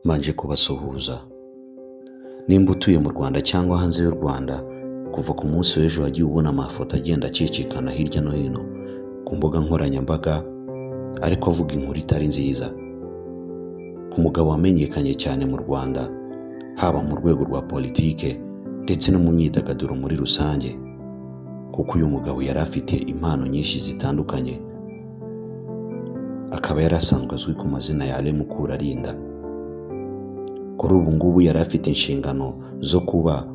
Mbanje kubasuhuza. Nimba utuye mu Rwanda cyangwa hanze y'u Rwanda, kuva ku munsi w'ejo wagiye ubona amafoto agenda acicikana hirya no hino ku mbuga nkoranyambaga, ariko avuga inkuru itari nziza ku mugabo wamenyekanye cyane mu Rwanda, haba mu rwego rwa politike ndetse no mu myidagaduro muri rusange, kuko uyu mugabo yari afite impano nyinshi zitandukanye, akaba yari asanzwe azwi ku mazina ya Alain Mukurarinda. Kuri ubu ngubu yari afite inshingano zo kuba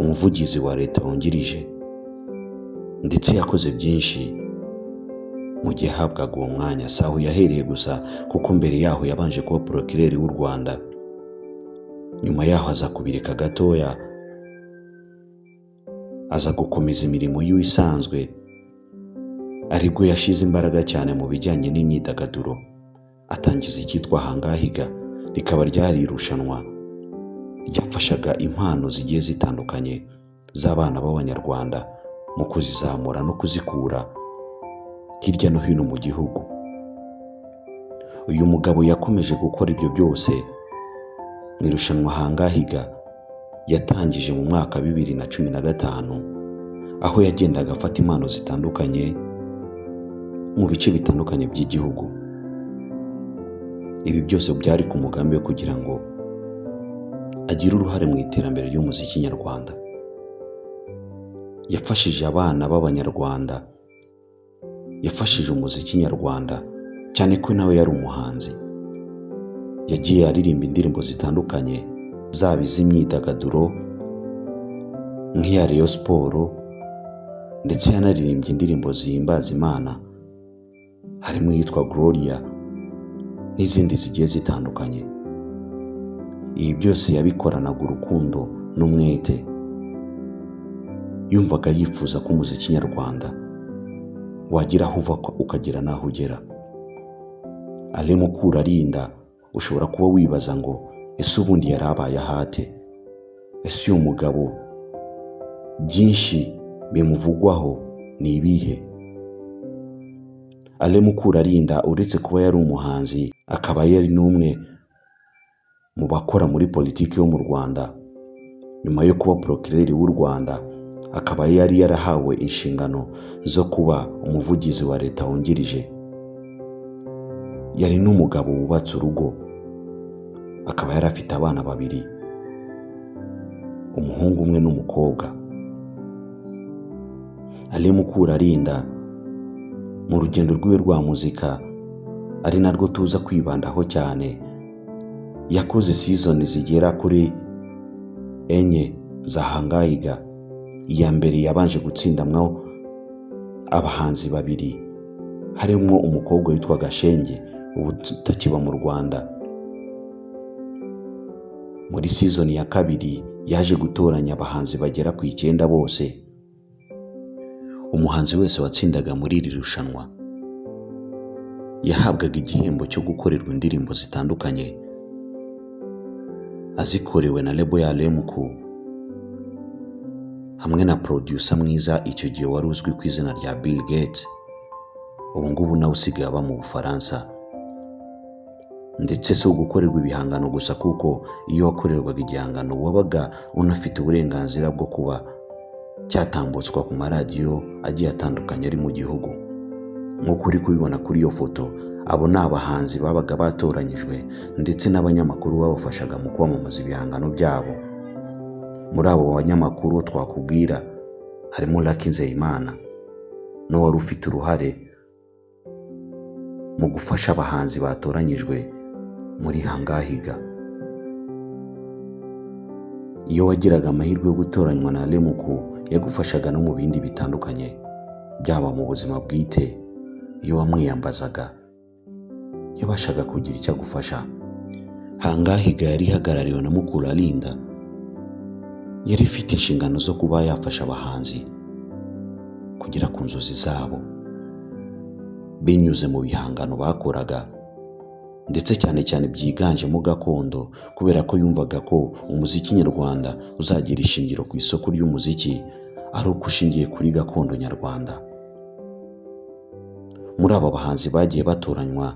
umuvugizi wa leta wungirije, ndetse yakoze byinshi mu gihe ahabwaga uwo mwanya. Si aho yahereye gusa, kuko mbere yaho yabanje kuba porokireri w'u Rwanda, nyuma yaho aza kubireka gatoya, aza gukomeza imirimo yiwe isanzwe, aribwo yashyize imbaraga cyane mu bijyanye n'imyidagaduro, atangiza icyitwa Hangahiga, rikaba ryari irushanwa ryafashaga impano zigiye zitandukanye z'abana b'Abanyarwanda mu kuzizamura no kuzikura hirya no hino mu gihugu. Uyu mugabo yakomeje gukora ibyo byose mu irushanwa Hangahiga yatangije mu mwaka 2015, aho yagendaga afata impano zitandukanye mu bice bitandukanye by'igihugu. Ibi byose byari ku mugambi wo kugira ngo agire uruhare mu iterambere ry'umuziki nyarwanda. Yafashije abana b'Abanyarwanda, yafashije umuziki nyarwanda, cyane ko nawe yari umuhanzi. Yagiye aririmba indirimbo zitandukanye, zaba iz'imyidagaduro nk'iya Rayon Sports, ndetse yanaririmbye indirimbo zihimbaza Imana, harimo iyitwa Gloria n'izindi zigiye zitandukanye. Ibi byose yabikoranaga urukundo n'umwete, yumvaga yifuza ko umuziki nyarwanda wagira aho uva ukagera n'aho ugera. Alain Mukurarinda, ushobora kuba wibaza ngo ese ubundi yari abaye ahate? Ese uyu mugabo byinshi bimuvugwaho ni ibihe? Alain Mukurarinda uretse kuba yari umuhanzi, akaba yari n'umwe mu bakora muri politiki yo mu Rwanda. Nyuma yo kuba porokireri w'u Rwanda, akaba yari yarahawe inshingano zo kuba umuvugizi wa leta wungirije. Yari n'umugabo wubatse urugo, akaba yari afite abana babiri, umuhungu umwe n'umukobwa. Alain Mukurarinda mu rugendo rwiwe rwa muzika, ari narwo tuza kwibandaho cyane, yakoze season zigera kuri 4 za Hangahiga. Iya mbere yabanje gutsindamwo abahanzi babiri, harimo umukobwa witwa Gashenge ubu utakiba mu Rwanda. Muri season ya kabiri yaje gutoranya abahanzi bagera ku 9 bose. Umuhanzi wese watsindaga muri iri rushanwa yahabwaga igihembo cyo gukorerwa indirimbo zitandukanye, azikorewe na label ya Alain Muku hamwe na producer mwiza icyo gihe wari uzwi ku izina rya Bill Gates, ubu ngubu nawe usigaye aba mu Bufaransa. Ndetse si ugukorerwa ibihangano gusa, kuko iyo wakorerwaga igihangano wabaga unafite uburenganzira bwo kuba cyatambutswa ku maradiyo agiye atandukanye ari mu gihugu. Nk'uko uri kubibona kuri iyo foto, abo ni abahanzi babaga batoranyijwe ndetse n'abanyamakuru babafashaga mu kwamamaza ibihangano byabo. Muri abo banyamakuru twakubwira harimo Lucky Nzeyimana, n'uwari ufite uruhare mu gufasha abahanzi batoranyijwe muri Hangahiga. Iyo wagiraga amahirwe yo gutoranywa na Alain Muku, yagufashaga no mu bindi bitandukanye, byaba mu buzima bwite. Iyo wamwiyambazaga yabashaga kugira icyo agufasha. Hangahiga yari ihagarariwe na Mukurarinda, yari ifite inshingano zo kuba yafasha abahanzi kugera ku nzozi zabo binyuze mu bihangano bakoraga, ndetse cyane cyane byiganjemo gakondo, kubera ko yumvaga ko umuziki nyarwanda uzagira ishingiro ku isoko ry'umuziki ari uko ushingiye kuri gakondo nyarwanda. Muri aba bahanzi bagiye batoranywa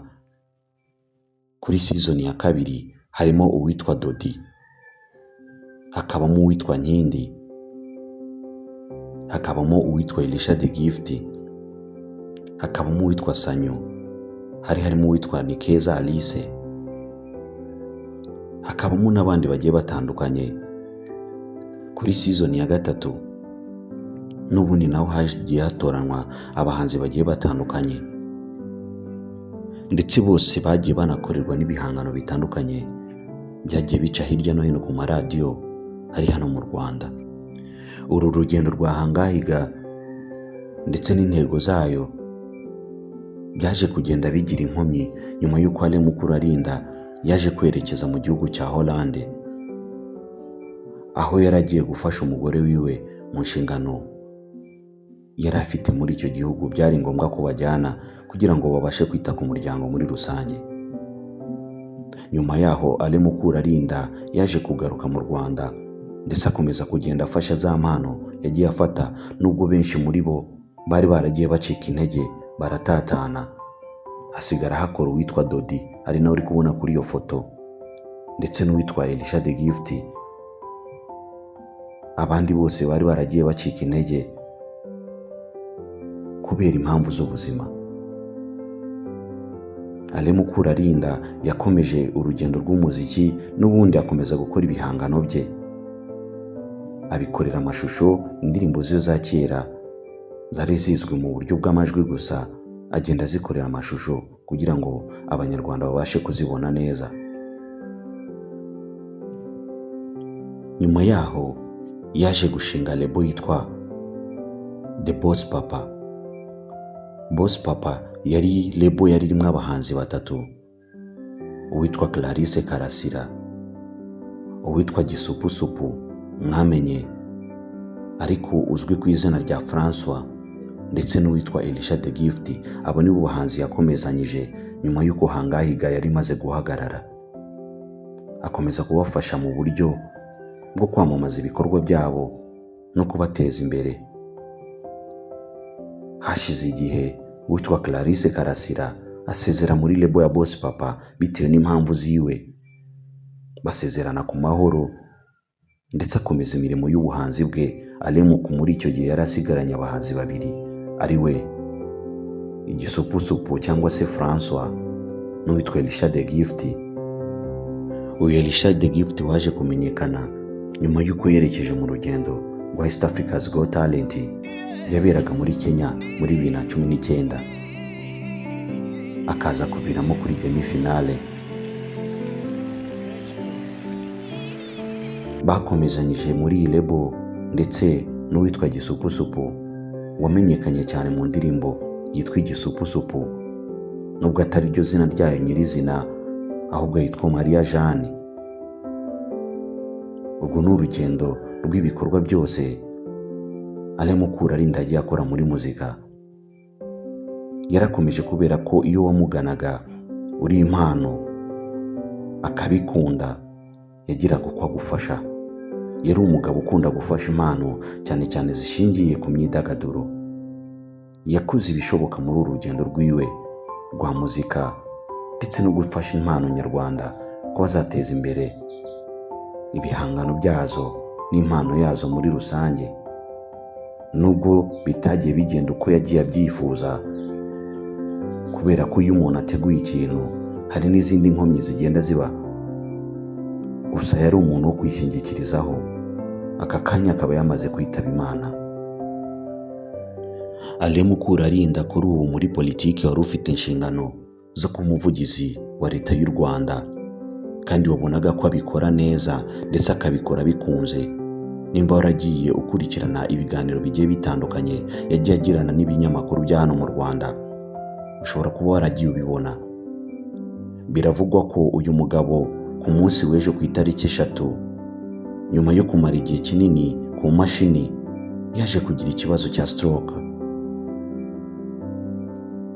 kuri season ya kabiri Harimo uwitwa Dodi, hakabamo uwitwa Nkindi, hakabamo uwitwa Elisha The Gift, hakabamo uwitwa Sanyu, harimo uwitwa Nikeza Alice, hakabamo n'abandi bagiye batandukanye. Kuri season ya 3 n'ubundi naho hagiye hatoranwa abahanzi bagiye batandukanye, ndetse bose bagiye banakorerwa n'ibihangano bitandukanye byagiye bica hirya no hino ku maradiyo ari hano mu Rwanda. Uru rugendo rwa Hangahiga ndetse n'intego zayo byaje kugenda bigira inkomyi nyuma y'uko Alain Mukurarinda yaje kwerekeza mu gihugu cya Hollande, aho yari agiye gufasha umugore wiwe mu nshingano yari afite muri icyo gihugu. Byari ngombwa ko bajyana kugira ngo babashe kwita ku muryango muri rusange. Nyuma yaho Alain Mukurarinda yaje kugaruka mu Rwanda, ndetse akomeza kugenda afasha za mpano yagiye afata, nubwo benshi muri bo bari baragiye bacika intege baratatana. Hasigara hakora uwitwa Dodi, ari nawe uri kubona kuri iyo foto, ndetse n'uwitwa Elisha The Gift. Abandi bose bari baragiye bacika intege kubera impamvu z'ubuzima. Alain Mukurarinda yakomeje urugendo rw'umuziki, n'ubundi akomeza gukora ibihangano bye, abikorera amashusho. Indirimbo ze za kera zari zizwi mu buryo bw'amajwi gusa, agenda azikorera amashusho kugira ngo Abanyarwanda babashe kuzibona neza. Nyuma yaho yaje gushinga lebo yitwa The Boss Papa. Boss Papa yari lebo yari irimo abahanzi batatu: uwitwa Clarisse Karasira, uwitwa Gisupusupu mwamenye ariko uzwi ku izina rya François, ndetse n'uwitwa Elisha The Gift. Abo nibo bahanzi yakomezanyije nyuma y'uko Hangahiga yari imaze guhagarara. Akomeza kubafasha mu buryo bwo kwamamaza ibikorwa byabo no kubateza imbere. Hashize igihe uwitwa Clarisse Karasira asezera muri lebo ya Boss Papa bitewe n'impamvu ziwe, basezerana ku mahoro, ndetse akomeza imirimo y'ubuhanzi bwe. Alain Muku muri icyo gihe yari asigaranye abahanzi babiri, ari we Igisupusupu cyangwa se François n'uwitwa Elisha The Gift. Uyu Elisha The Gift waje kumenyekana nyuma y'uko yerekeje mu rugendo rwa East Africa's Got Talent yaberaga muri Kenya muri 2019, akaza kuviramo kuri demi finale. Bakomezanyije muri iyi lebo ndetse n'uwitwa Gisupusupu wamenyekanye cyane mu ndirimbo yitwa Igisupusupu, nubwo atari ryo zina ryayo nyirizina, ahubwo yitwa Maria Jeanne. Ubwo ni urugendo rw'ibikorwa byose Alain Mukurarinda agiye akora muri muzika. Yarakomeje kubera ko iyo wamuganaga uri impano akabikunda, yagiraga uko agufasha. Yari umugabo ukunda gufasha impano, cyane cyane zishingiye ku myidagaduro. Yakoze ibishoboka muri uru rugendo rwiwe rwa muzika ndetse no gufasha impano nyarwanda ko bazateza imbere ibihangano byazo n'impano yazo muri rusange. Nubwo bitagiye bigenda uko yagiye abyifuza, kubera ko iyo umuntu ateguye ikintu hari n'izindi nkomyi zigenda ziba, gusa yari umuntu wo kwishingikirizaho. Aka kanya akaba yamaze kwitaba Imana. Alain Mukurarinda kuri ubu muri politiki wari ufite inshingano zo kuba umuvugizi wa leta y'u Rwanda, kandi wabonaga ko abikora neza ndetse akabikora bikunze. Nimba waragiye ukurikirana ibiganiro bigiye bitandukanye yagiye agirana n'ibinyamakuru bya hano mu Rwanda, ushobora kuba waragiye ubibona. Biravugwa ko uyu mugabo ku munsi w'ejo ku itariki 3, nyuma yo kumara igihe kinini ku mashini, yaje kugira ikibazo cya stroke.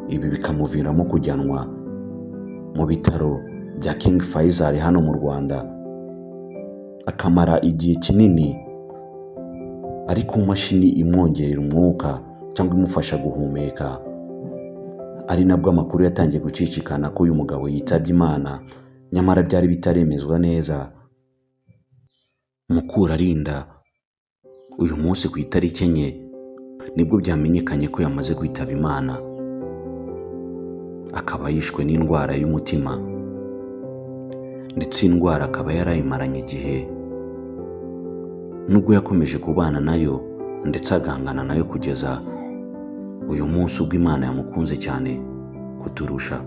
Ibi bikamuviramo kujyanwa mu bitaro bya King Faisal hano mu Rwanda, akamara igihe kinini ari ku mashini imwongerera umwuka cyangwa imufasha guhumeka. Ari nabwo amakuru yatangiye gucicikana ko uyu mugabo yitabye Imana Nyamara byari bitaremezwa neza. Mukurarinda uyu munsi ku itariki 4 nibwo byamenyekanye ko yamaze kwitaba Imana, akaba yishwe n'indwara y'umutima, ndetse indwara akaba yarayimaranye igihe, nubwo yakomeje kubana nayo ndetse agahangana nayo kugeza uyu munsi ubwo Imana yamukunze cyane kuturusha.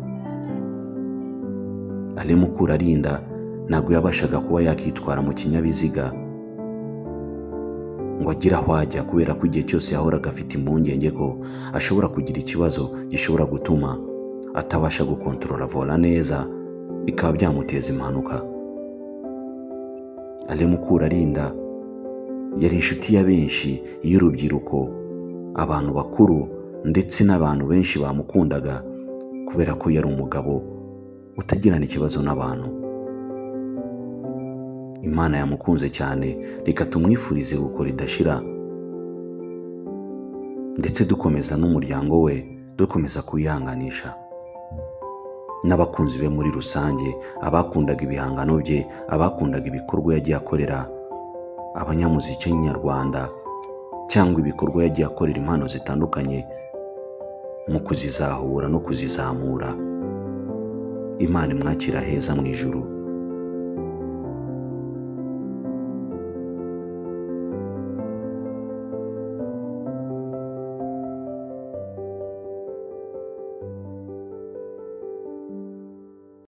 Alain Mukurarinda ntabwo yabashaga kuba yakitwara mu kinyabiziga ngo agire aho ajya, kubera ko igihe cyose yahoraga afite impungenge ko ashobora kugira ikibazo gishobora gutuma atabasha gukontorora vola neza, bikaba byamuteza impanuka. Alain Mukurarinda yari inshuti ya benshi y'urubyiruko, abantu bakuru ndetse n'abantu benshi bamukundaga kubera ko yari umugabo utagirana ikibazo n'abantu. Imana yamukunze cyane, reka tumwifurize iruhuko ridashira, ndetse dukomeza n'umuryango we, dukomeza kuwihanganisha n'abakunzi be muri rusange, abakundaga ibihangano bye, abakundaga ibikorwa yagiye akorera abanyamuziki nyarwanda, cyangwa ibikorwa yagiye akorera impano zitandukanye mu kuzizahura no kuzizamura. Imana imwakira heza mu ijuru.